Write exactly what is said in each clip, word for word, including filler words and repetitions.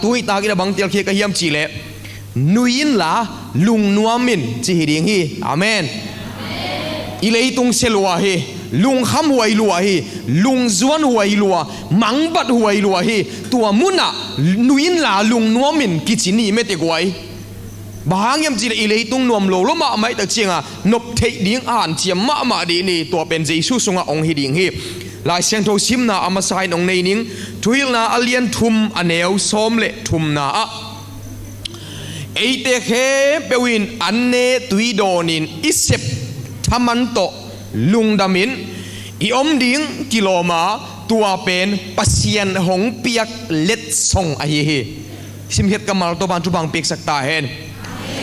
Tuni takin a bang telkhia ka hiam cihleh, nui inla lungnuam in ci hi ding hi. Amen. I leitung sia lua hi, lungkham huai lua hi, lungzuan huai lua, mangbat huai lua hi. Tua munah nui inla lungnuam in kici ni mete guai. Bang hang hiam cihleh i leitung nuam lo lo mahmah i tak cianga nop theih ding a hanciam mahmah dih ni. Tua pen Jesu sungah hong hi ding hi. Lai Siangtho simna a masa in hong nei ning. Thuhilhna a lian thum a neu sawm le thumna ah, eite khempeuh in an ne tui dawnin i sep thaman tawh lungdamin i om ding kilawma, tua pen Pasian hong piak letsong ahi hi. Simkhiat ka mal tawh ban thupha piaksak ta hen.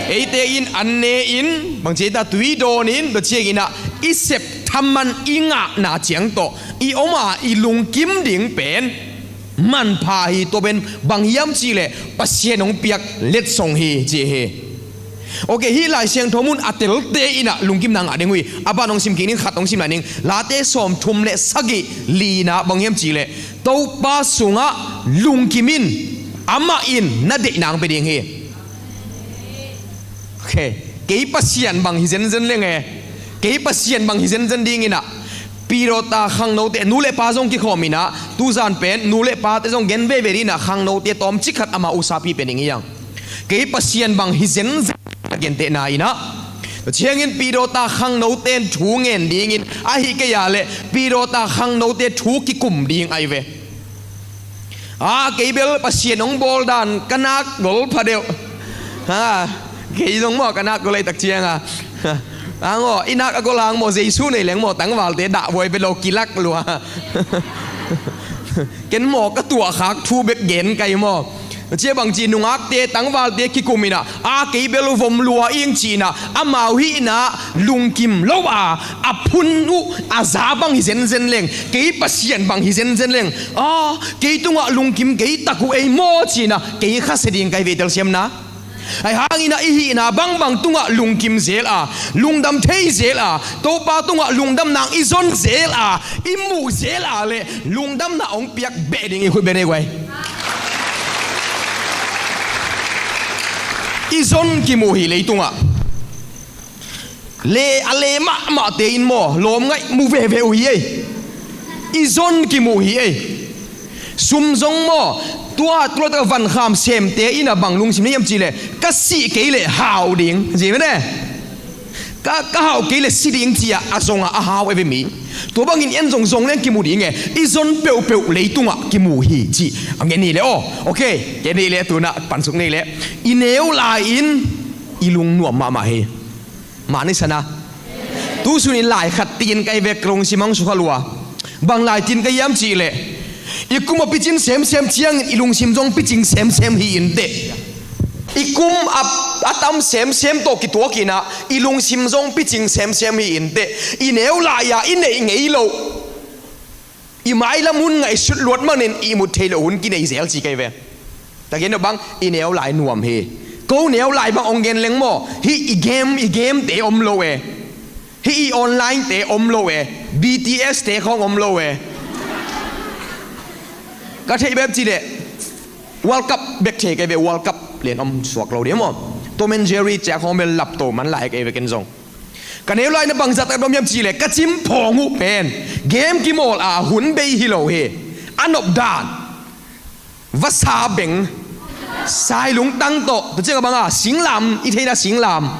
Eite in an ne in bang ci ta tui dawnin tua cianginah i sep thaman i ngahna ciang tawh i om a i lungkim ding pen manpha hi. Tua pen bang hiam cihleh Pasian hong piak letsong hi ci hi. Ok, hih Lai Siangtho mun a telte inah lungkimna ngah ding uh hi. A ban hong sim kik ning, khat hong sim lai ning. Late sawmthum le sagih lina bang hiam cihleh, Topa sungah lungkim in, amah in na deihna hong pia ding hi. Ok, kei Pasian bang hi zenzen leng e. Kei Pasian bang hi zenzen dinginah, pidawta khangnote, nu le pa zong kikhawm inah, tuzan pen nu le pate zong gen veve dinah, khangnote tawmcik khat amah usapi pia ding hi hang. Kei Pasian bang hi zenzen a gentehna inah, ciangin pidawta khangnote in thu ngen dingin ahi kei a leh pidawta khangnote thu kikum ding ahi ve. A, kei bel Pasian hong bawl dan ka nak gol pha deuh. Ha, kei zong maw ka nak gol ahi tak cianga, ang aw, i nak a gol hang maw, Jesu nei leng maw, tangvalte dah buai bia lo kilak lua. Ken maw ka tuahkhak thu bek gen kai maw. Cia bangci nungakte tangvalte kikum inah, a, kei bel vom lua ing ci inah, amau hihna lungkim lo a, a phun uh a za bang hi zenzen leng, kei Pasian bang hi zenzen leng, a, kei tungah lungkim kei tak uh ei maw ci inah, kei khasia ding kai ve telsiamna. Ahi hanginah i hihna bangbang tungah lungkim zel a, lungdam thei zel a, Topa tungah lungdamna i zon zel a, i muh zel a leh lungdamna hong piak beh ding i khut beh nei guai. I zon kimuh hi leitungah. Le a le mahmahte in maw lawm ngaih mu veve uh hi ei. I zon kimuh hi ei. Sum zong maw, tua tulata vankham semte inah bang lungsim nei hiam cihleh, ka sih kei leh hau ding ci mene. Ka, ka hau kei leh si ding ci-ah a zongah a hau e ve mi. Tua bangin en zong zong leng kimu ding e. I zon peuhpeuh leitungah kimu hi ci a ngen hi leh aw. Ok, kei nei leh tunah pansuk nei leh, i neu lai-in i lungnuam mahmah hi. Mah ni sana. Tusunin lai khat tiin kai vek lungsim ang sukha lua. Bang lai tiin ka hiam cihleh, i kum a picin semsem ciangin i lungsim zong picing semsem hi inteh. I kum a, a tam semsem tawh kituak inah i lungsim zong picing semsem hi inteh. I neu lai-a i neih ngei loh, i mailam hun ngaihsut luat manin ihmut thei loh hun kinei zel ci kei ve. Ka gen uh bang, i neu lai nuam hi. Ko neu lai bang hong gen leng maw, hih i game, i game te om lo e. Hih i online te om lo e. B T S te khawng om lo e. Ka theih bep ci leh World Cup bek thei kei ve, World Cup lian om suak lo dih maw. Tom and Jerry ciak hong bel lapto man lai kei ve ken zong. Ka neu lai na bangzah tak dom hiam cihleh, ka cimphawng uh pen game kimawl a hun bei hi lo hi. A nop dan, vasa beng, sailung tang tawh, tua ciang a banga singlam, i theina singlam,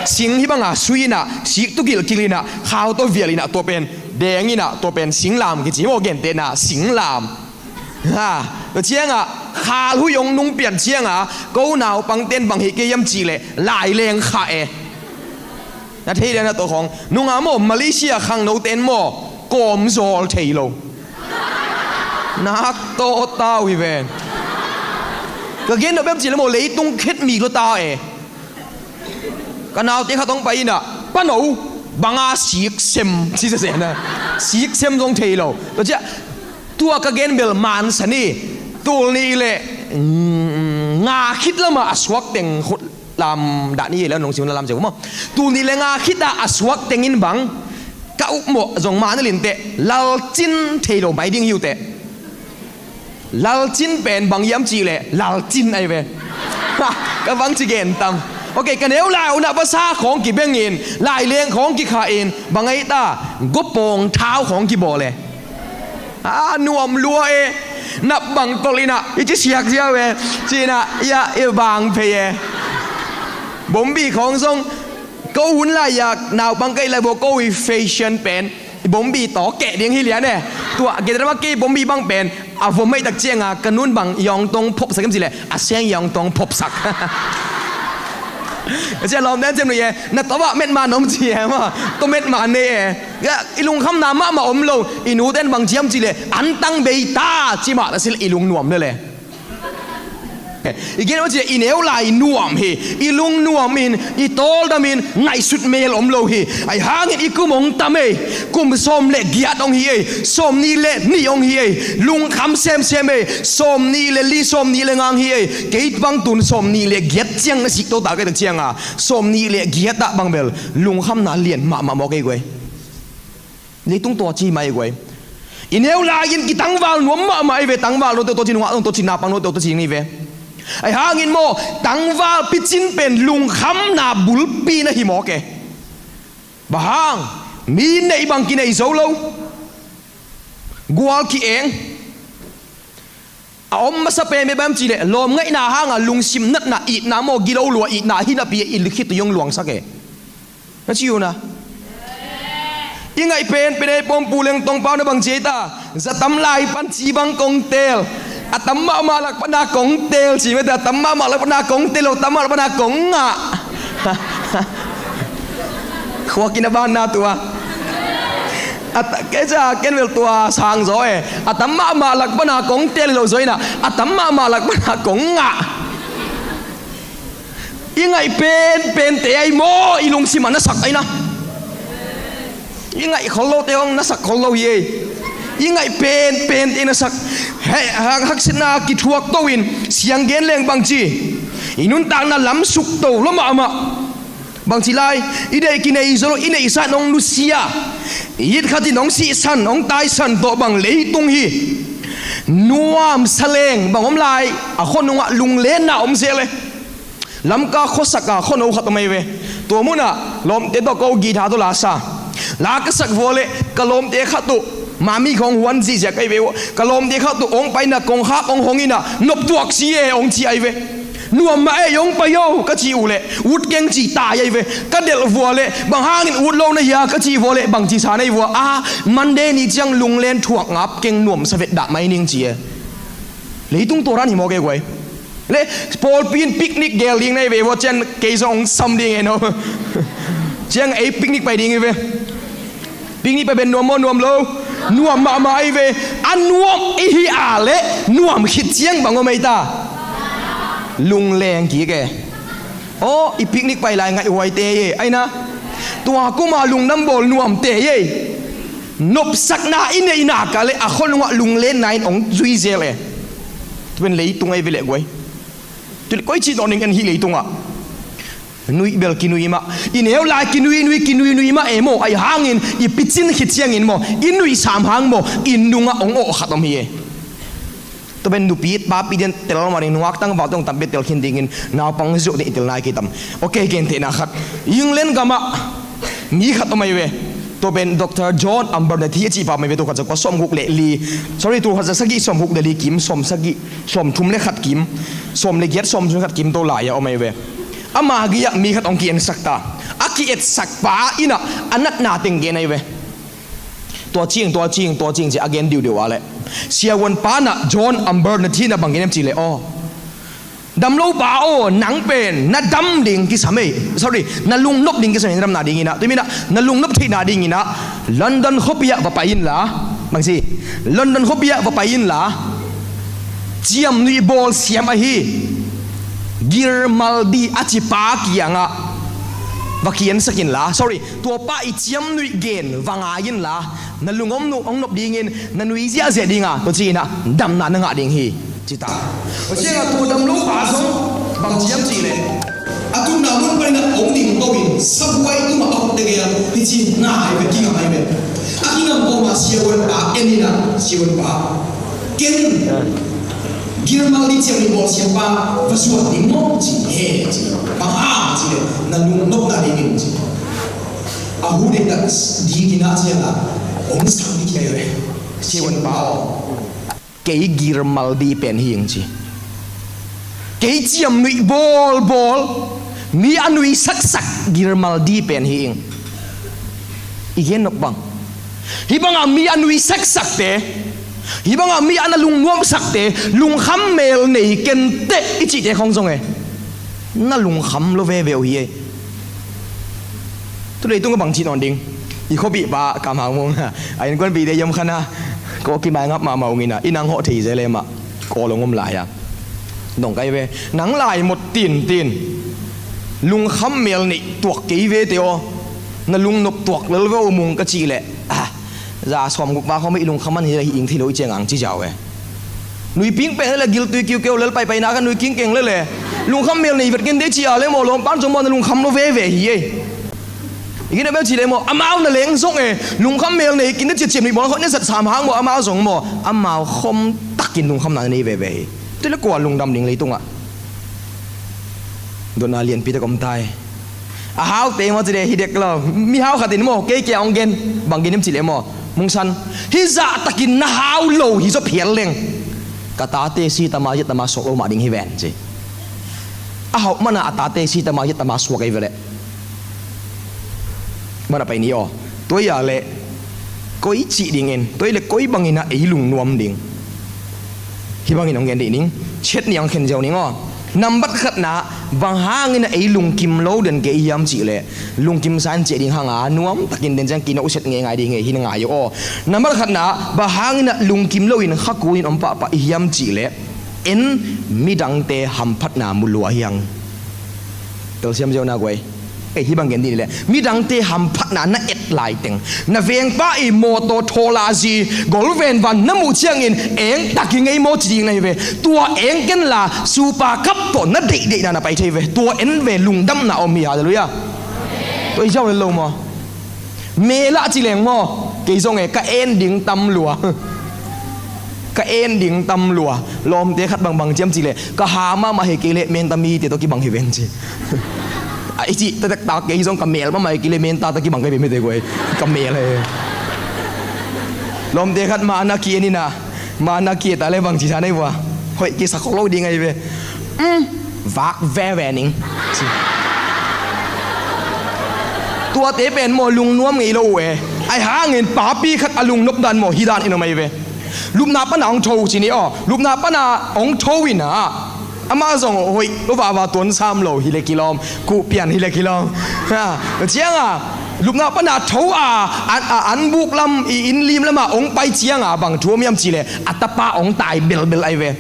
sing hi banga sui inah, sik tu gilhkil inah, khau tawh vial inah, tua pen deng inah, tua pen singlam kici maw, gentehna singlam. Ha, tua cianga khal huih hong nung pian cianga ko naupangten bang hi kei hiam cihleh, lai leng khah e. Na thei lian a tawh khawng nunga maw, Malaysia khangnoten maw, kawmzawl thei lo. Nak tawh tau hi ven. Ka gen nop bem cihleh maw, leitung khet mi lua ta e. Ka naute khat hong pai inah, pano, banga siksem ci sese na. Siksem zong thei lo. Tua ciah, tua ka gen bel mansa ni. Tul nih le, mm, nga khit lamah a suak teng khut lam dah ni le nong sim na lam sia maw. Tul nih le nga khit ah a suak tengin bang, ka upmawh zong mah na linteh, lalcin thei lo mai ding hi uh teh. Lalcin pen bang hiam cih leh lalcin ahi ve. Ka bang ci gen tam. Ok, ka neu lai unah vasa khawng kibengin, laileng khawng kikhahin, bang ahi ta, gopawng thau khawng kibawl e. A nuam lua e. Nap bang tolh inah i ci siak ziau e. Ci inah ia i bang phei e. Bombi khawng zong ko hun lai-a naupang ka hih lai bua ko i fashion pen i bombi tawh keh ding hi lian e. Tua gederama kei bombi bang pen a vom mai tak cianga ka nun bang yawngtong phopsak em ci leh a seng yawngtong phopsak. A cia lawm den cem nuih e. Na tawh ah metma nom ci e maw? Tawh metma nei e. I lungkhamna mahmah om lo. I nuten bang ciam ci leh antang bei ta ci mah ta sil i lungnuam lele. I gen mah ci leh i neu lai nuam hi. I lungnuam in, i tawldam in, ngaihsut mel om lo hi. Ahi hangin i kum hong tam ei. Kum sawm le giat hong hi ei. Sawm nih le nih hong hi ei. Lungkham semsem ei. Sawm nih le li, sawm nih le nga hong hi ei. Kei bang tun sawm nih le giat ciang na sik to ta kei tak cianga sawm nih le giat ah bang bel lungkhamna lian mahmah mawk ei guai. Leitung tua ci mah ei guai. I neu lai-in kitangval nuam mahmah ei ve. Tangval note tua ci nungah note tua ci naupang note tua ci ni ve. Ahi hangin maw, tangval picin pen lungkhamna bulpi na hi mawk e. Bang hang? Mi neih bang kinei zo lo. Gual ki-eng. A om masa pen bia bang ci leh lawm ngaihna hanga lungsim natna itna maw, gilo lua itna hi napi i khit i hong luangsak e. Na ci uh na. I ngaih penpen ei pawm pu leng tongpau na bang ci ei ta. Za tam lai pan ci bang kong teel. A tam mahmah lak pana kong teel ci mete. A tam mahmah lak pana kong teel lo, tam mahmah lak pana kong ngah. Khuakin a banna tua. A ta, kei ca ken vel tua sang zaw e. A tam mahmah lak pana kong teel lo zaw ina. A tam mahmah lak pana kong ngah. I ngaih penpente ahi maw, i lungsim a na sak ahi na. I ngaih khol lote hong na sak khol lo hi ei. I ngaih penpente na sak. Heh, hak, haksatna kithuak to in siang gen leng bang ci. I nuntakna lam suk to lo mahmah. Bang ci lai, i deih kinei zo lo, i neihsa in hong nusia. I it khat in hong sihsan, hong taisan tawh bang leitung hi. Nuamsa leng bang om lai, a khuanungah lunglenna om zel e. Lamka khuasaka khuano khat om ahi ve. Tua munah lawmte tawh ko guitar tawh la sa. La ka sak vua leh ka lawmte khat uh, mami khawng huan zihziah ka hi ve uh. Ka lawmte khat uh hong paina kongkhak hong hong inah noptuak si e hong ci ahi ve. Nuam mah e, hong pai o ka cih uh leh ut keng ci tai ahi ve. Ka delh vua leh bang hangin ut lo na hia ka cih vua leh bang ci sa na hi vua a, Monday ni ciang lunglen thuak ngap keng, nuamsa vetdah mai ning ci e. Leitung tua ran hi mawk e guai. Le pawlpi in picnic gel ding na hi ve vua, cian kei zong hong sam ding e no. Ciang ei picnic pai ding hi ve. Picnic pai pen nuam maw, nuam lo? Nuam mahmah ahi ve. A nuam i hi a le nuam khit ciang bang om ei ta? Lungleng kik e. Aw, i picnic pai lai ngaihhuai te e aina. Tua kuma lungdam bawl nuam te e. Nopsakna i neihna ka le a khuanungah lunglenna in hong zui zel e. Tua pen leitung ahi ve leh guai. Tua leh koi cih tawh ning en hih leitungah. Nuih bel kinui mah. I neu lai kinui nui kinui nui mah e maw. Ahi hangin i picin khit ciangin maw, i nuih sam hang maw, i nungah hong awh khat om hi e. Tua pen nupi papi den tel mah ding, nungak tangval tawh tampi tel khin dingin naupang zioh ding i tel nai kei tam. Ok, gentehna khat. England gamah mi khat om ahi ve. Tua pen Doctor John Abernethy a cih pa om ahi ve, tul khat za kua sawmguk le li. Sorry, tul khat za sagih sawmguk le li kim, sawm sagih, sawmthum le khat kim, sawm le giat, sawmthum le khat kim tawh lai-ah om ahi ve. Ama gei-ah mi khat hong ki-ensak ta. A ki-etsak pa inah a natna teng gen ahi ve. Tua cing, tua cing, tua cing ci a gen diudiu a leh siavuan pa inah John Abernethy inah bang gen em cih leh aw. Damlo pa aw, nang pen na dam ding kisam ei. Sorry, na lungnop ding kisam ei, na damna ding inah. Tua inah na lungnop theihna ding inah London khuapi ah va pai inla. Bang ci, London khuapi ah va pai inla. Ciamnuih bawl siam ahi Grimaldi a ci pa kiangah va ki-ensak inla. Sorry, tua pa i ciamnuih gen va ngai inla. Na lungom nuh hong nop dingin na nui ziahziah dinga tua ci inah damna na ngah ding hi. Ci ta. Tua ciangah tua damlo pa zong bang ciam cih leh a tunna mun paninah hong ding to in sabuai tungah a hukte gei-a hi ci ngai ve, kingai ve. A kingam kawma siavuan pa en inah siavuan pa ken Girmal ding ciang i bawlsiapa va zuan ding maw ci hi ci. Bang hang ci leh na lungnopna dingin ci. A hu ding tak ding in a ciangah hong sang ding hi ve. Siavuanpa aw, kei girmal ding pen hi ing ci. Kei ciamnuih bawlbawl, mi a nuisaksak girmal ding pen hi ing. I gen nop bang, hih bangah mi a nuisaksakte, hih bangah mi a na lungnuamsakte, lungkham mel nei kenteh i cihte khong zong e, na lungkham lo veve uh hi ei. Tu leitung a bang cih nawn ding? I khuapihpa Kam Hau Mung a innkuanpihte yam khan a, ko kimaingap mahmah ung in a, i nang hawh thei zel e mah. Kawl hong om lai a, dong kai ve. Nang lai mot tin tin, lungkham mel neih tuak kei vete aw, na lungnop tuak lel ve aw Mung ka cih leh, ah, za sawmguk va khawm i lungkham an hi leh hi ing thei lo i ciang ang ci ziau e. Nuiping pek leh giltui kiukeu lel, paipaina khan nuiking keng leh leh lungkham mel nei vet ngen dei ci a leh maw, lawmpan zong maw na lungkham lo veve hi ei. I gina bel ci leh maw, amau na leng zong e, lungkham mel nei kin na ciatciat nuih bawl khawh na zat sam hang maw, amau zong maw, amau khom takin lungkhamna na nei veve hi. Tua leh kua lungdam ding leitungah? Dotna lianpi tak om tai. A haute maw ci leh hi dek lo. Mihau khat in maw, kei kia hong gen, bang gen im ci leh maw, Mungsan, hih zahtakin na hau lo hi zaw phial leng, ka tate si tama yet tama suak lo mah ding hi ven ci. A hauh mana a tate si tama yet tama suak ei ve leh. Mana pai ni aw. Tua i a leh koi cih dingin, tua i leh koi bangin a ei lungnuam ding? Hih bangin hong gen dih ning. Chet ni hong khen ziau ning aw. Nambat khatna, bang hangin a ei lungkim lo den kei i hiam cih leh, lungkim sa in ciah ding hanga nuam takin den ciang kino uset ngei ngai ding hi, hi na ngai aw. Nambat khatna, bang hangin a lungkim lo in khakunin om pahpah i hiam cih leh, en midangte hamphatna mu lua hi hang. Telsiam ziau na guai. Ei, hih bang gen dih ni leh, midangte hamphatna na et laiteng, na vengpa i mawtaw thawla zi golvenvan na muh ciangin eng tak i ngei maw ci ding na hi ve. Tua eng kenla supa kap tawh na deihdeihna na pai thei ve. Tua en ve, lungdamna om hi. Halleluiah. Tua i ziau lel lo maw? Melah ci leng maw, kei zong e ka en ding tam lua. Ka en ding tam lua. Lawmte khat bangbang ciam ci leh, ka ha mahmah hi kei leh menta mite tawh kibang hi ven ci. A i cih taktak kei zong ka mel mahmah hi kei leh menta tawh kibang ka hi ve mite guai. Ka mel hi. Lawmte khat mana ki en ina, mana ki ta leh bang ci sa nei vua? Hoih kisa khok lo ding ahi ve. Um, vak veve ning. Tuate pen maw lungnuam ngei lo uh e. Ahi hangin papi khat a lungnop dan maw hih dan in om ahi ve. Lupna pana hong tho ci ni aw. Lupna pana hong tho ina, amah zong hoih lo vava tuan sam lo hi leh kilawm. Kuh pian hi leh kilawm. Ha, cianga lupna pana tho a, an, a, an buk lam i inn lim lama hong pai cianga bang thu om hiam ci leh, a tapa hong tai belbel ahi ve.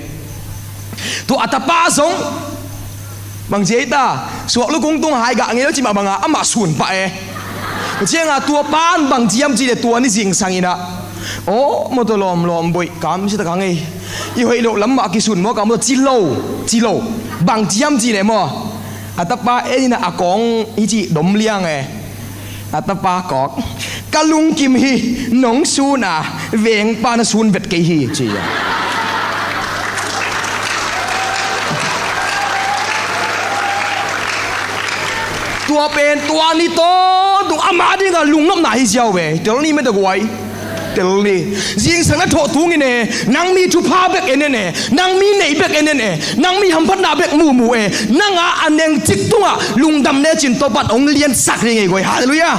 Tua a tapa zong bang ci ei ta, suak lukung tung hai gah ngei lo ci mah banga amah sun pah e. Cianga tua pan bang ci hiam ci leh, tua ni zingsang ina, aw, mawtaw lawmlawm boih kam si tak hang ei. I hoih loh lam mah kisun maw ka maw ci lo, ci lo. Bang ci hiam ci leh maw, a tapa en ina a kawng i cih dom liang e. A tapa kawk, ka lungkim hi, nong sun a, vengpa na sun vet kei hi ci a. Tua pen tua ni tawntung ama dinga lungnopna hi ziau ve. Tel ni mete guai. Tel ni. Zingsang na thawh tungin e, nang mi thupha bek en en e, nang mi neih bek en en e, nang mi hamphatna bek mumu e, nanga a nengcik tungah lungdam lecin Topan hong liansak ding ei guai. Halleluiah.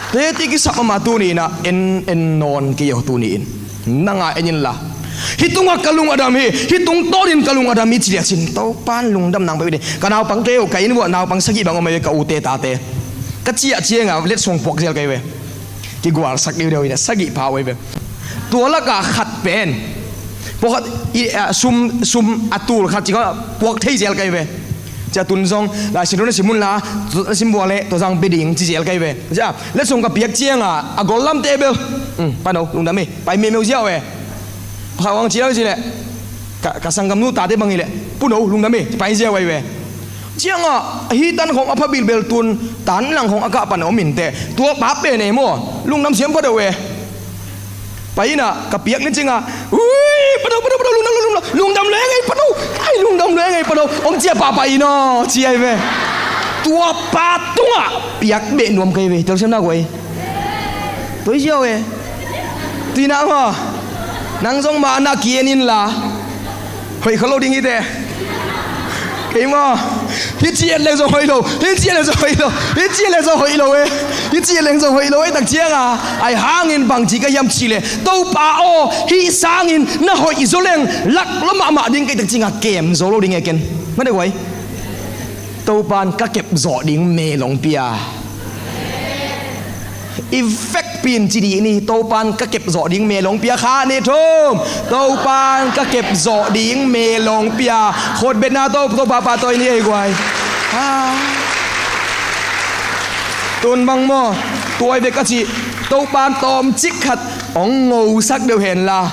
Teti kisap mahmah tuni inah en, en nawn kei aw tuni in. Nanga en inla, hih tungah ka lung a dam hi, hih tung tawnin ka lung a dam hi ci lecin Topan lungdam nang peuh hi ding. Ka naupangte uh, ka inn vuah naupang sagih bang om ahi ve, ka ute tate. Ka ciah cianga letsong puak zel ka hi ve. Kigualsak deuhdeuh inah sagih pha uh ahi ve. Tua lakah khat pen pawlkhat i, a, sum, sum a tul khat ci kha puak thei zel ka hi ve. Cia tun zong Lai Siangtho na sim unla, na sim bual leh tua zang pia ding ci zel ka hi ve. Cia letsong ka piak cianga a gol lamte bel, um, pano lungdam hi, pai mihmeu ziau e. Pakhat hong ci lam ci leh, ka, ka sanggamnu tate bang hi leh, puno lungdam hi, pai ziau ahi ve. Ciangah hih tan khong a pha bilbel tun, tan lang khong a kah pan a om inteh, tua pa pen e maw, lungdam siam pha deuh e. Pai inah ka piak ni ciangah, ui, Pano, pano, pano, lungdam, lungdam, lungdam leng ei pano. Ai, lungdam leng ei pano. Om cia pahpah in aw, cia ei ve. Tua pa tungah piak beh nuam kei ve. Telsiam na guai. Toi cia ve. Tina maw. Nang zong ma na kien in la. Hoih kha lo ding hi te. Kei maw. Hih ciat leng zong hoih lo. Hih ciat leng zong hoih lo. Hih ciat leng zong hoih lo e. Hih ciat leng zong hoih lo e. Tak cianga ai hangin bangci ka hiam cih leh, Topa aw, hih sangin na hoih zaw leng lak lo mahmah ding kei tak cianga kem zo lo ding e ken. Mate guai. Topan ka kep zawh ding melong pia. I vekpi in ci dih ni, Topan ka kep zawh ding melong pia kha ni thum. Topan ka kep zawh ding melong pia. Khutbetna to, Topa pahtawi ni ei guai. Ah. Tun bang maw, tuai vek ka cih, Topan tawmcik khat hong ngosak deuh hen la.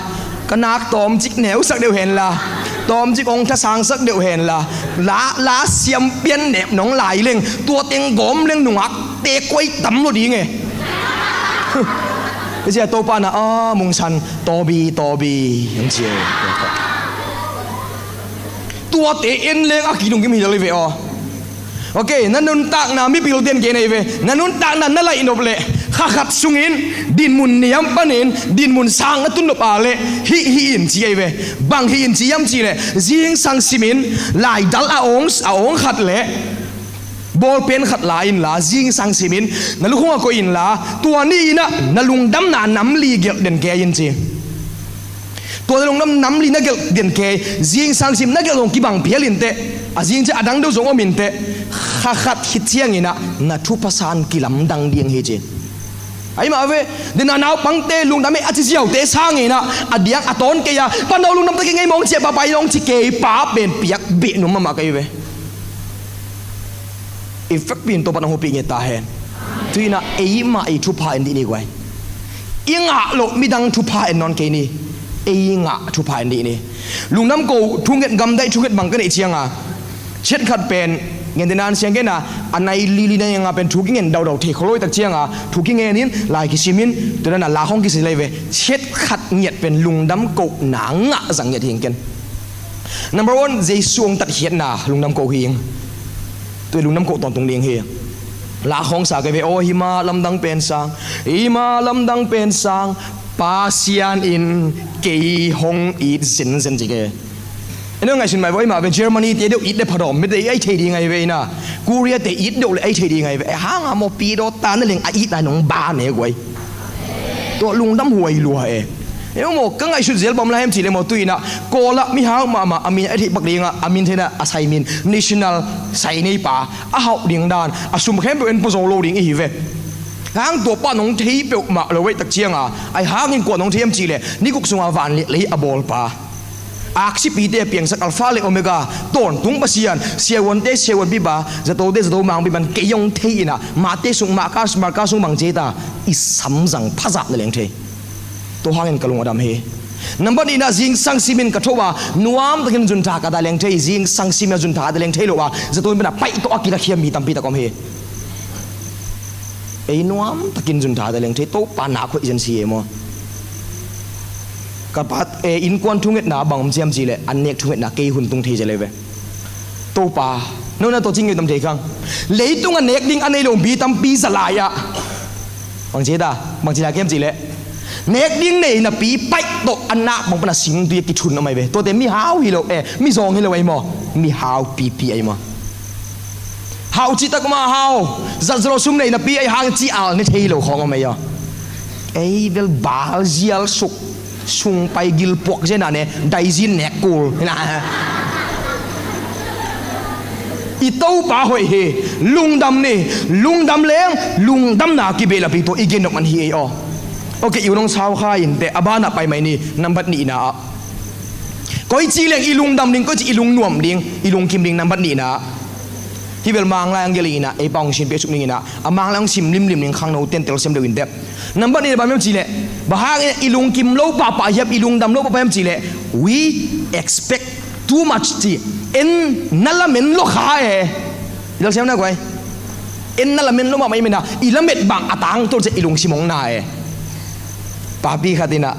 Ka nak tawmcik neusak deuh hen la, tawmcik hong thasangsak deuh hen la, la, la siam pian nep nong lai leng, tua teng gawm leng nungakte kuai tam lo ding e. Cia Topa na a mungsan, tawbi, tawbi, hong ci e. Tuate en leng a kidong kim hi lo hi ve aw. Ok, na nuntakna mipil ten gen ahi ve. Na nuntakna na laih nop leh kha khat sungin dinmun niam panin dinmun sang na tun nop a leh hih, hih in ci ahi ve. Bang hih in ci hiam cih leh zingsang simin laidal a awng, a awng khat leh bawlpen khat la inla zingsang simin na lukhungah koih inla tua ni inah na lungdamna namli gelh den kei in ci. Tua na lungdam namli na gelh den kei, zingsang sim na gelh zong kibang phial inteh, a zing ciah a dang deuh zong om inteh, kha khat khit cianginah na thupha san kilamdang ding hi ci. Ahi mah ve, dena naupangte lungdam e a ci ziaute sanginah a diang a tawn kei a, pano lungdam tak i ngei mawng ciah papa i nong ci kei pa pen piak beh nuam mahmah kei ve. I vekpi in Topa nong hopih nget ta hen. Tuinah eimah ei thupha en dih ni guai. I ngah loh midang thupha en nawn kei ni. Ei ngah thupha en dih ni. Lungdam ko thunget gamdaih thunget bang ka neih cianga, chet khat pen ngen te nan siang kena, a nai lili na nga pen thu kingen daudau thei kholoi tak cianga thu kingen in lai kisimin tuinah na la khong kisi lai ve. Chet khat ngiat pen lungdam ko na ngah zang ngiat hing ken. Number one, Jesu hong tatkhiatna lungdam koh hi ing. Tua lungdam koh tawntung ding hi. La khawng sa kei ve aw, hima lamdang pen sang, hima lamdang pen sang, Pasian in kei hong it zenzen ci kei. Eno ngaihsun mai vaw, ima ve Germany te deuh it de phadawm mete ai thei ding ai ve ina. Korea te it deuh le ai thei ding ai ve. Hanga maw pi daw ta na leng a it nai nong ba ne guai. Tua lungdam huai lua e. Eng maw ka ngaihsut zel bawm lai hiam cih leh maw tuinah Kawlah mihau mahmah a min a theih pak dingah a min theihna a sai min national sai nei pa a hauh ding dan a sum khempeuh en pua zo lo ding ihi ve. Hang tua pa nong thei peuhmah lo veih tak cianga ai hangin kua nong thei hiam cih leh ni guk sunga van leh lei a bawlpa. Aksipite a piangsak Alpha le Omega, tawntung Pasian, siavuante siavuan pipa, zatote zato mangpi pan kei hong thei inah mahte sung mahka, mahka sung bang cei ta i samzang phazah na leng thei. Tua hangin ka lung a dam hi. Nambat nihna zingsang simin ka tho a nuam takin zun tha ka ta leng thei, zingsang simin a zun tha ka ta leng thei lo a zato in pana paih tawh a kilakhiam mi tampi tak om hi. Ei nuam takin zun tha ta leng thei Topa nak hoih zen si e maw. Ka pa e innkuan thungetna bang om ciam cih leh an nek thungetna kei hun tung thei zel e ve. Topa nona tawh cing ngei tam thei khang. Leitung a nek ding a nei lo mi tampi za lai ah bang ci ta bang ci ta kem cih leh nek ding nei napi paih tawh a nak bang pana sing tui a kithun om ai ve. Tuate mihau hi lo e, mizawng hi lo ai maw. Mihau pipi ai maw. Hau cih tak mah hau. Zat zalo sum nei napi ai hang ci al ne thei lo khawng om ai aw. Ei bel bal zial suk sung pai gil puak zena ne daizin nek kul. I Topa hoih hi. Lungdam ni. Lungdam leng lungdamna kibeh lapi tua i gen nop man hi ei aw. Ok, i unong sau kha in te a banah pai mai ni. Nambat nihna ah koi ci leng i lungdam ding, koi ci i lungnuam ding, i lungkim ding nambat nihna. Hi bel manglai ang gelh inah ei pa hong sin pe suk ning inah a manglai hong sim limlim ning khangno ten telsiam deuh in te. Nambat nihna bang hiam cih leh bang hang inah i lungkim lo pahpah hiam, i lungdam lo pahpah hiam cih leh we expect too much ci. En na lamen lo kha e. I telsiam na guai. En na lamen lo mahmah i mena i lamet bang a tangtawn ciah i lungsim hong na e. Papi khat inah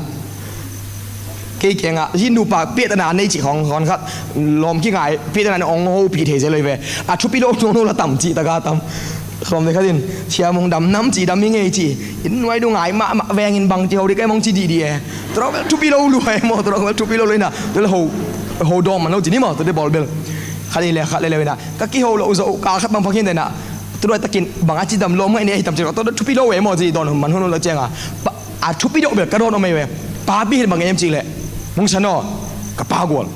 Kei kiangah hih nupa piatana nei cih khawng, khawng khat lawm kingai, piatana ong hopih thei zel lo hi ve. A thupi lo, no, no la tam cih taka tam. Khawm le khat in, thiam ong dam nam cih dam hi ngei ci. Inn nuai dung ngai mahmah vengin bang ci ho dih ka hi mong ci dihdih e. Tua bel thupi lo lua e maw, tua bel thupi lo lua ina. Tua le ho, ho dawm man lo ci ni maw, tua te bawl bel. Khat le khat le le ina. Ka kiho lo zo, ka khat bang phakin te na. Tua takin bang a ci dam lawm ngai ni a hi tam ci, tua thupi lo e maw ci dawn man hun lo cianga. Pa, a thupi deuh bel ka dawn om ei ve. Papi hi bang em cih leh, Mungsan aw, ka pa gual.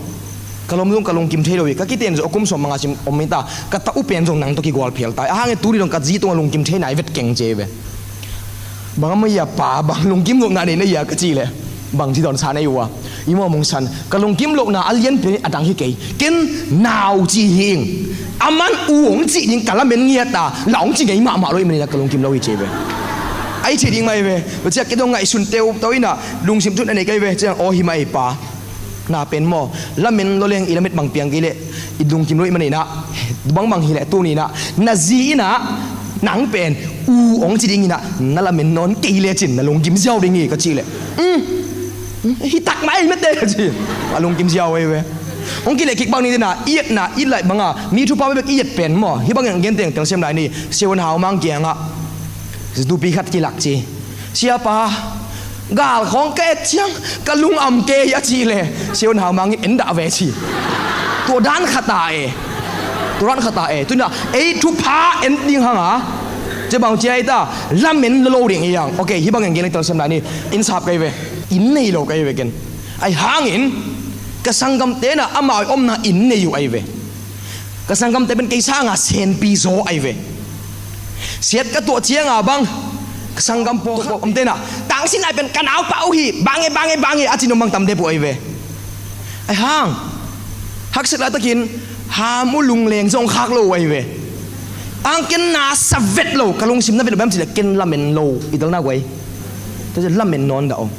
Ka lawm zong ka lungkim thei lo hi, ka kiten zong a kum sawm manga sim om hi ta, ka ta u pen zong nang tawh kigual phial ta. A hang e tuni dong ka zi tungah lungkim thei nai vet keng ci ei ve. Bang a mai a pa, bang lungkim lohna nei na hia ka cih leh, bang ci dawn sa na hi uh a. I maw Mungsan, ka lungkim lohna a lianpen a dang hi kei. Ken nau ci hi ing. A man u hong cih ding ka lamen ngiat a, la hong ci ngei mahmah lo hi manin a ka lungkim lo hi ci ei ve. A hi thei ding mah ei ve. Tua ciah kei dong ngaihsun teuh tawh ina, lungsim thun a nei ka hi ve. Ciang aw hi mah ei pa. Na pen maw, lamen lo leng i lamet bang piang kei leh i lungkim lo hi manin ah, bangbang hi leh tuni in ah, na zi in ah, nang pen u hong ci ding in ah, na lamen nawn kei lecin na lungkim ziau ding hi ka cih leh, um, um, hi tak mah ei mete ka ci. A lungkim ziau ei ve. Hong kileh kik bang ni dena, i etna, i laih banga, mi thupha bek i et pen maw, hih bangin gen teng telsiam lai ni, Siavuan Haumang kiangah, nupi khat kilak ci. Siapa, gal khawng ka et ciang ka lungam kei a cih leh, Siavuan Haumang in en dah ve ci. Tua dan khat a e. Tua dan khat a e. Tuna ei thupha en ding hanga, ci bang ci a hi ta, lamen lo ding hi hang. Ok, hih bangin gen leng telsiam lai ni. Inn sap ka hi ve. Inn nei lo ka hi ve ken. Ahi hangin ka sanggamte na amau i omna inn nei uh ahi ve. Ka sanggamte pen kei sanga senpi zaw ahi ve. Siat ka tuah cianga bang, ka sanggam pawlkhat omte na, tangsin ai pen ka naupa uh hi, bange, bange, bange a ci nuam bang tam dep uh ahi ve. Ahi hang, haksat laitakin ham uh lungleng zong khak lo uh ahi ve. Ang ken na sa vet lo, ka lungsim na vet lo bem cih leh ken lamen lo, i telna guai. Tua ciah lamen nawn dah uh.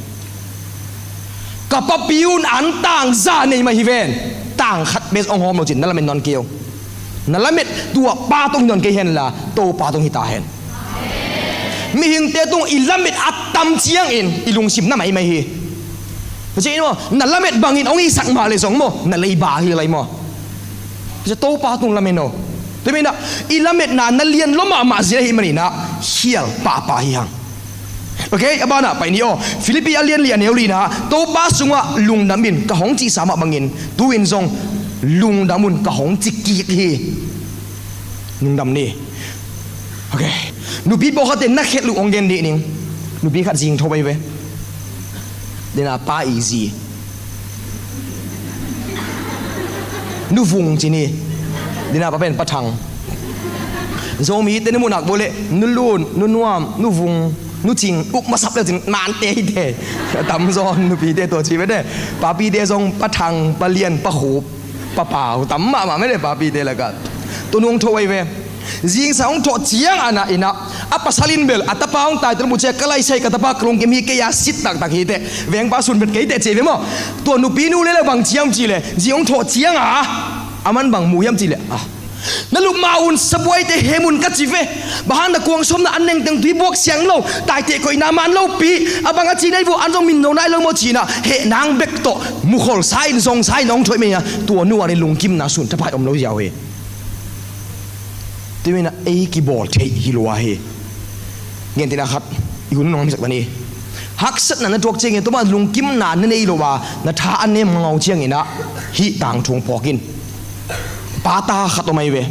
Ka papi un an tang za nei mah hi ven. Tang khat bes ong hawm lo cin na lamen nawn kei uh. Na lamet tua pa tung hi nawn kei hen la, Topa tung hi ta hen. Mihingte tung i lamet a tam ciangin i lungsim na maimai hi. Tua ciangin maw, na lamet bangin ong hisak mah leh zong maw, na leiba hi lai maw. Tua ciah Topa tung lamen aw. Tua manin ah i lametna na lian lua mahmah zia hi manin ah khial pahpah hi hang. Ok, a banah pai ni aw. Philippi a lian li a neu lina, Topa sungah lungdam in ka hong cihsa mah bangin tu-in zong lungdam un ka hong ci kik hi. Lungdam ni. Ok. Nupi pawlkhatte na khelh uh hong gen dih ning. Nupi khat zing tho bai ve. Dena pa i zi. Nu Vung ci ni. Dena pa pen Pa Thang. Zomite na muhnak bawleh Nu Lun, Nu Nuam, Nu Vung, Nu Cing, uk masap le cin mante hite. Tamzaw nupite tua ci vete. Papite zong Pa Thang, Pa Lian, Pa Khup, Pa Pau, tam mahmah mete papite lakah. Tua nung tho ai ve. Zingsa hong thawh ciang a na inah a pasal in bel a tapa hong tai tel muh ciah ka laisai ka tapa ka lungkim hi kei a sit taktak hi teh. Vengpa sun bet kei teh ci ve maw? Tua nupi nu le le bang ciam ci le zing hong thawh ciang a a man bang mu hiam ci le a na lupma un sabuaite hem un ka ci ve. Bahan na kuang sawmna an nengteng tui buak siang lo taiteh koihna man lopi a bang a ci nai vua an zong min no nai lo maw cinah heh nang bek tawh mukhol sa in zong sa in hong thoih mei a tua nu a ni lungkimna sun tapai om lo ziau hi. Tuiminah ei kibawl theih hi lua hi. Ngentina khat i hun nong misak ta ni. Haksatna na tuak ciangin tuma lungkimna na nei lo a na tha a nem ngau cianginah hih tangthung phawkin pata khat om ahi ve.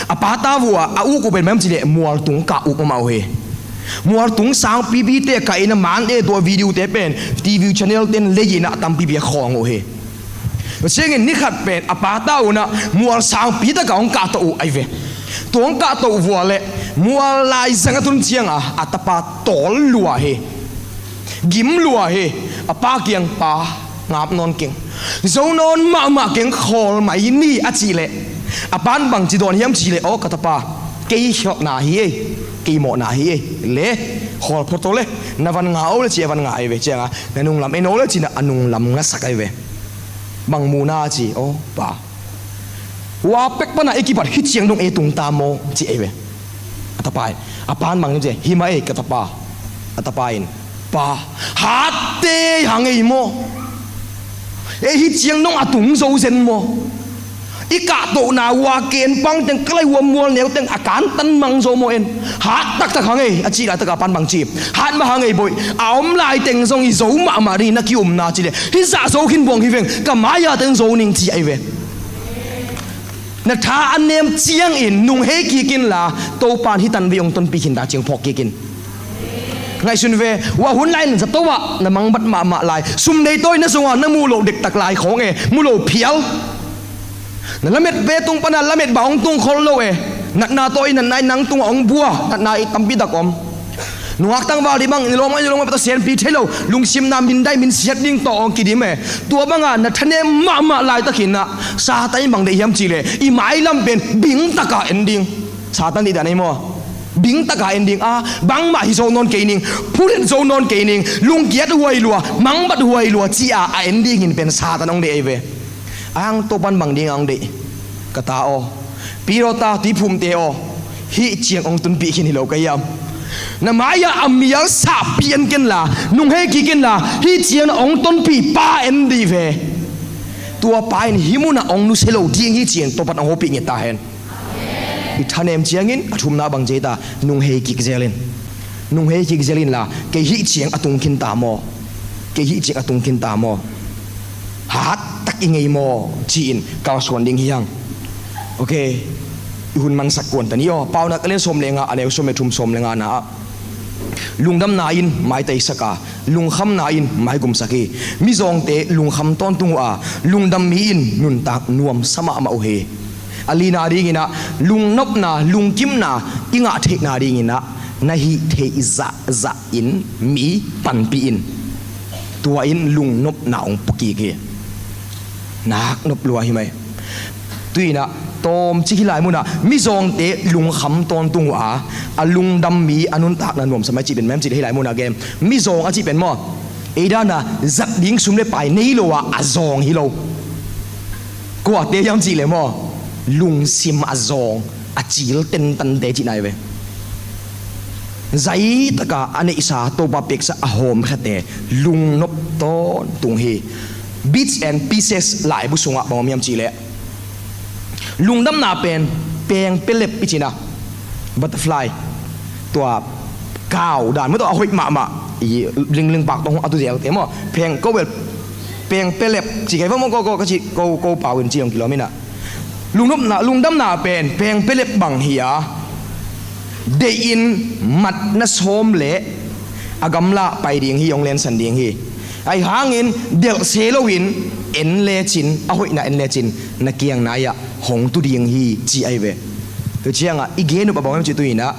A pata vua a uk uh pen mai om cileh mualtung kah uk om ah uh hi. Mualtung sangpipite kah inah mante tua videote pen TV channel ten lei inah tampipi a khawng uh hi. Tua ciangin ni khat pen a pata unah mual sangpi takah hong kahto uh ahi ve. Tua hong kahto vua le mual laizang a tun cianga a tapa tawl lua hi. Gim lua hi. A pa kiang pa ngap nawn keng. Zo nawn mahmah keng khawl mai ni a cih leh a pan bangci dawn hiam cih leh aw ka tapa kei khialhna hi ei. Kei mawhna hi ei. Le khawl phot to le na van nga o le ci a van nga ahi ve cianga na nunglam en o le cinah a nunglam ngasak ahi ve. Bang muhna a ci aw pa. Hua pek pana i kipat hi ciang dong ei tungta maw ci ei ve. A tapa in a pan bang ci hi mah ei ka tapa. A tapa in pa hatte hang ei maw. Ei, hih ciang nong a tung zo zen maw? I kahtohna uh a ken pang teng, ka lai uh a mual neu teng a kantan mang zo maw en? Hat taktak hang ei, a cih laitak a pan bang ci? Hat mah hang ei boih. A om lai teng zong i zo mahmah ding na ki-umna cih leh, hih zah zo khin buang hi veng, ka mai-a teng zo ning ci ahi ve. Na tha a nem ciangin nung hei kik inla, Topa'n hih tanvei hong tonpih khin ta ciang phawk kik in. Ngaihsun ve, uh a hun lai na zato ah na mangbat mahmah lai, sum nei tawi na zong a na muh loh dektak lai khawng e, muh loh phial. Na lamet ve tung pana lamet bang hong tung khol lo e. Natna tawi natna in nang tungah hong bua, natna i tampi tak om. Nungak tangval dih bang, i lawm i lawm a pata senpi thei lo, lungsimna min dai min siat ding tawh hong kidim e. Tua banga na thanem mahmah laitakin ah Satan in bang deih hiam cih leh, i mailam pen bing taka en ding. Satan deihdan ahi maw? Bing taka en ding a, bangmah hi zo nawn kei ning, phulhin zo nawn kei ning, lungkiat huai lua, mangbat huai lua ci-a a en dingin pen Satan hong deih ahi ve. Ahang Topa'n bang dinga hong deih? Ka ta aw, Pi Rota, tuiphumte aw, hih ciang hong tunpih khin hi lo ka hiam? Na mai-ah a mial sahpih en kenla, nung hei kik inla, hih ciang na hong tonpih pa en dih ve. Tua pa in hih munah hong nusia lo ding hi ci-in Topa'n hong hopih nget ta hen. I thanem ciangin a thumna bang ci ei ta? Nung hei kik zel in. Nung hei kik zel inla, kei hih ciang a tung khin ta maw? Kei hih ciang a tung khin ta maw? Hat tak i ngei maw? Ci-in kalsuan ding hi hang. Ok. I hun mansak kuan ta ni aw. Paunak a lian sawm le nga, a neu sawm le thum, sawm le ngana ah, lungdamna in maitaisak a, lungkhamna in maigumsak hi. Mizawngte lungkham tawntung uh a, lungdam mi in nuntak nuamsa mahmah uh hi. A lina dinginah, lungnopna, lungkimna i ngah theihna dinginah na hih theih zahzah in mi panpih in. Tua in lungnopna hong pua kik hi. Naknop lua hi mai. Tuinah tawmcik hih lai munah mizawngte lungkham tawntung uh a, a lungdam mi a nuntakna nuamsa mai cih pen mai cih le hih lai munah gen. Mizawng a cih pen maw, ei dana zat ding sum le pai nei lo a a zawng hi lo. Kuate hiam cih le maw, lungsim a zawng, a cil tentante cihna hi ve. Zaitaka a neihsa Topa peksa a hawmkhiate lungnop tawntung hi. Bits and pieces laibu sungah bang om hiam cih leh, lungdamna pen peng pelep i cina, butterfly, tua kau dan maw, tua a hoih mahmah i lingling pak tawng a tu zelte maw, peng ko bel, peng pelep ci kei va maw, ko ko ka ci, ko ko pau in ci hong kilawm inah. Lungnopna, lungdamna pen peng pelep bang hi a, deih in mat na sawm leh a gamla pai ding hi, hong lensan ding hi. Ahi hangin delh se loin en lecin, a hoihna en lecin na kiang nai-ah hong tu ding hi ci ahi ve. Tua ciangah i gen uh a bang hiam cih tuninah,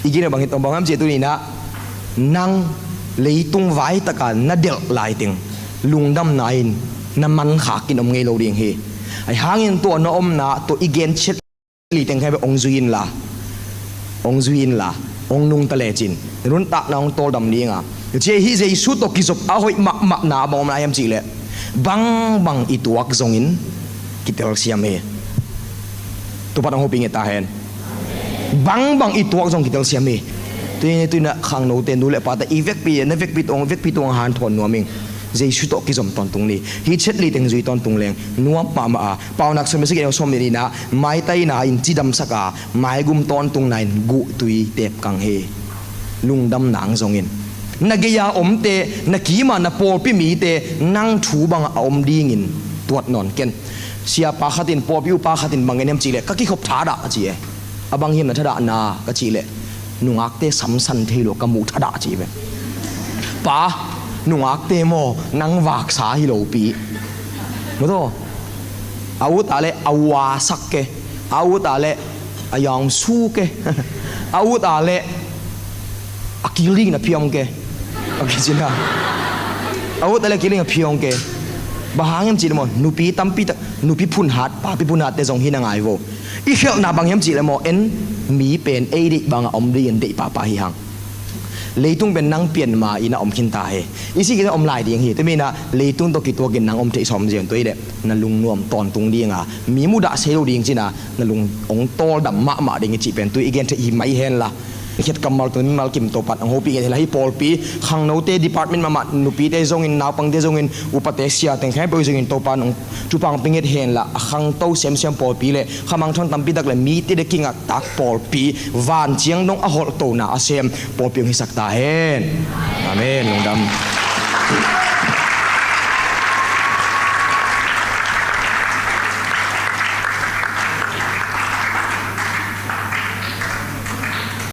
i gen uh a bang hiam cih tuninah, nang leitung vaitaka na delh laiteng lungdamna in na mankhak in om ngei lo ding hi. Ahi hangin tua na omna tawh i gen ciat liteng khe bek hong zui inla, hong zui inla, hong nungta lecin na nuntakna hong tawldam dinga. Cia hih Jesu tawh kizop a hoih mahmahna a bang omna hiam cihleh, bangbang i tuak zongin kitelsiam hi. Tupat hong hopih ngei ta hen. Bangbang i tuak zong kitelsiam hi. Tui, tuinah khangnote, nu le pate, i vekpi, na vekpi tuang, vekpi tuang hanthawn nuam ing. Jesu tawh kizom tawntung ni. Hih chet liteng zui tawntung leng nuam mahmah a. Paunak sawm le sagih, sawm le nihna, maitaina in cidamsak a, maigum tawntungna in guhtui tepkang hi. Lungdam nang zongin. Na gei-a omte, na kima na pawlpi mite, nang thu bangah a om dingin tuat nawn ken. Siapa khatin, pawlpi upa khatin bang gen hiam cihleh, ka kikhop thadah a ci e. A bang hiam na thadahna ka cihleh, nungakte samsan thei lo ka muh thadah a ci ve. Pa, nungakte maw, nang vaksa hi lopi. Maw taw, a ut a leh a uasak ke, a ut a leh a yawngsu ke, a ut a leh a kil dingin a phiawng ke. A kicina, a ut a leh a kil dingin a phiawng ke. Bang hang hiam cihleh maw, nupi tampi tak, nupi phunhat, papi phunhatte zong hi na ngai vo. I khelhna bang hiam cihleh maw, en, mi pen ei deih bangah om dingin deih pahpah hi hang. Leitung pen nang pian ma-in a om khinta hi. I sih kei om lai ding hi. Tua manin ah leitung tawh kituakin nang om theih sawm ziau in, tua hileh na lungnuam tawntung dinga, mi mudah sei lo ding cina na lung hong tawldam mahmah ding hi cih pen tui i gen theih hi mai henla. Nikhat kammal tawh mimal kim Topan hong hopih nget hen la, hih pawlpi khangnote department mahmah, nupite zongin, naupangte zongin, upate, siate khempeuh zongin Topan hong thupha hong pia nget hen la, a khangto semsem pawlpi le khamangthang tampi tak le mite de kingah tak pawlpi, vanciang dong a holhtona a sem pawlpi hong hisak ta hen. Amen. Lungdam.